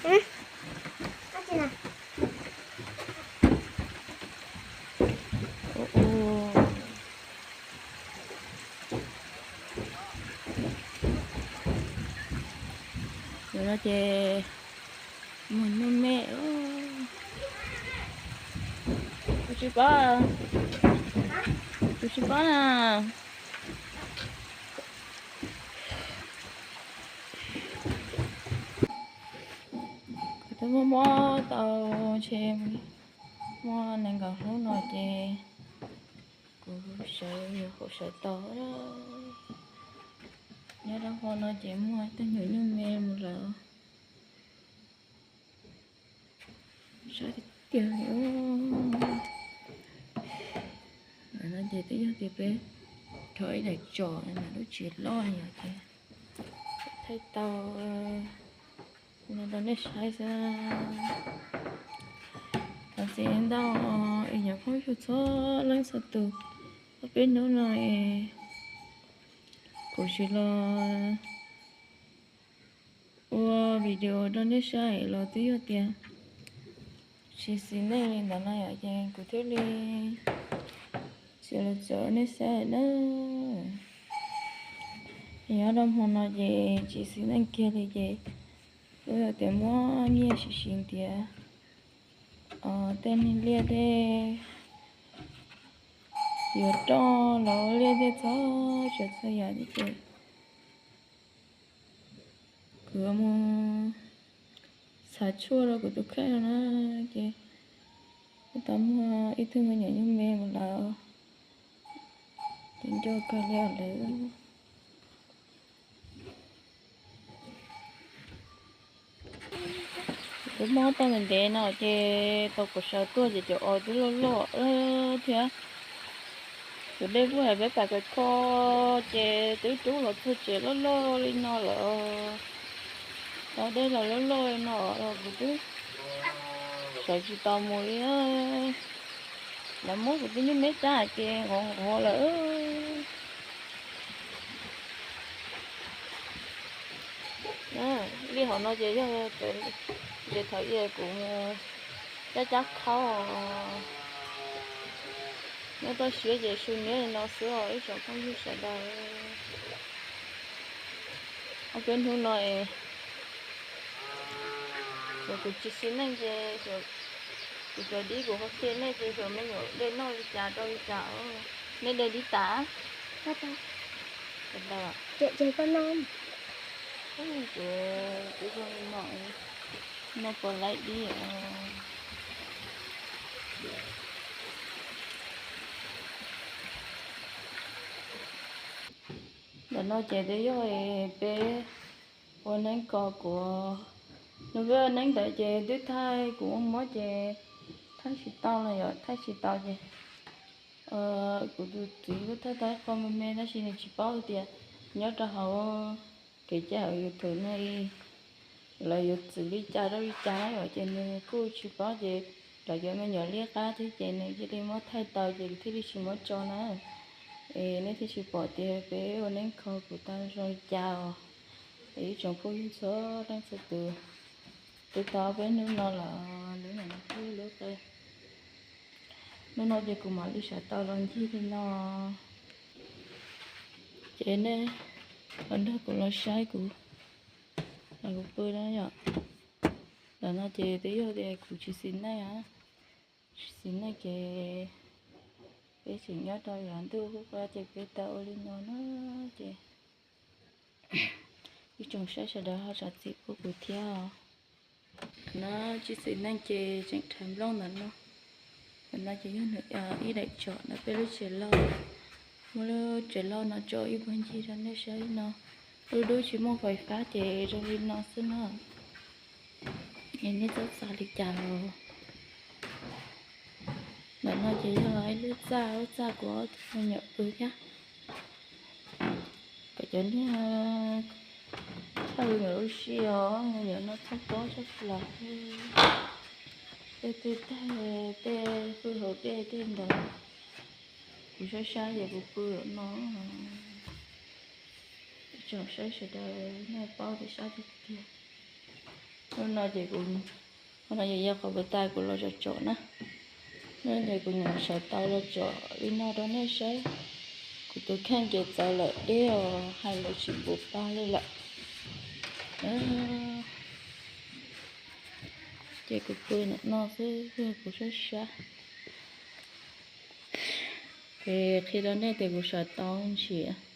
Tus no ces muag nyuj me. Tus tsis paub, tus tsis paub na. Kuv twb muab muab tau ntshe muaj nees nkaum hnub no ces kuv sawv, yuav kom sawv tau. Nyob rau hmo no ces muaj ib tug nyuam nyuj me mus lawm. Sab tiag tiag li. Ntawm no ces twb yog tias peb rho ib daim tsom ntawm lub tsev loj yom ces thaij tau no rau nej saib xwb. Thov txim ntau es nyob phooj ywg txhua leej txhua tus, ob peb hnub no es kuv tsis los ua video rau nej saib los twb yog tias tsis xis neej li ntawd no yom ces kuv thiaj li tsis los txog nej saib na. Nyob rau hmo no ces tsis xis neej kiag li ces kuj yog tias muab nyiaj sim sim ntiav tej niag liaj tej yuav roj los liaj tej txhua tsav txhua yam ces kuv mus txhav tshuaj rau kuv tus kheej no na ces kuj tau muaj ib tug me nyuam nyuj me mus lawm. Ces nco kawg li lawm. Kuv mob tau ntev ntev no ces tau kuv sawv tuaj ces cov os twb loj loj thiab. Tus dej vuj hais peb pas kawg kho ces twb rub los txog tsev loj loj li no lawm. Tau dej los loj loj li no los kuv twb sawv tsis tau mus li. Lawv muab kuv tej nyuj me cab ces nqov nqov lawm. Li hauv no ces yog tsev thaum ub kuv cab cab khaub. Nyob toj siab ces su niab li no xwb os ib tsoom phooj ywg sawv daws. Ob peb hnub no es kuv tsis xis neej ces kuv cov dib kuv ho qhia nej ces xyov me nyuam de noj li cas rau li cas. Nej de dib tas? Ces kuv zoo li no, noj puas laib dib. Ntawm no ces twb yog peb ua neeb ko kuv, nws peb ua neeb ntawd ces twb thaij kuv ua mob ces thaij tsis tau no yom, thaij tsis tau ces kuv tus txiv kuj thaij tau ib qho me me tab sis nws tsis paub tias nyob rau hauv kev cai hauv YouTube no lawv yuav txwv li cas rau li cas na yom, ces nws kuj tsis paub ces lawv cov me nyuam liab qab thiab ces nws cia li muab thaij tau ces kuv thiaj li tsis muab tso na. Es nej thiaj tsis pom tias peb ua neeb kho kuv tau zoo li cas os. Es ib tsoom phooj ywg txhua leej txhua tus, twb tau peb hnub no los lub no thiab lub qe. Hnub no ces kuv mam li sawv tau los ncig li no. Ces nej los nrog kuv los saib kuv, los kuv pw na yom. Ntawm no ces twb yog tias kuv tsis xis neej, tsis xis neej ces peb tseem nyob rau yav ntuj qub qab ces peb tau ua li no na ces ib tsoom saib sawv daws ho zam txim pub kuv thiab os. No tsis xis neej ces tseem rhais nplooj ntawm no. Ntawm no ces yog nws ib daim tsom ntawm peb lub tsev laug. Muab lub tsev laug no tso ib puag ncig rau nej saib no. Lub dub tsis muaj fais fab ces zoo li no xwb na. Es nej txhob xav li cas los. Ntawm no ces yog ib lub txaj, lub txaj kuv ob tug me nyuam pw thiab. Kom cov niag thawj ntawm ua si os, me nyuam no txhob tob txhob plaws. Tej twg tag tej hwj hauv dej tej ntawd, kuv saib saib ces kuv pw no. Ib tsoom saib sawv daws nej paub tias sab tiag tiag. Hnub no ces kuv, hnub no yog yog qhov puas tas kuv los tsom tsom na. Hnub no ces kuv nyuam sawv tau los tsom li no rau nej saib. Kuv tus kheej ces txawv lawm deb os, hais lus tsis pum pag li lawm. Ces kuv pw ntawm no xwb, kuv sab sab. Ces qhia rau nej tias kuv sawv tau ntsis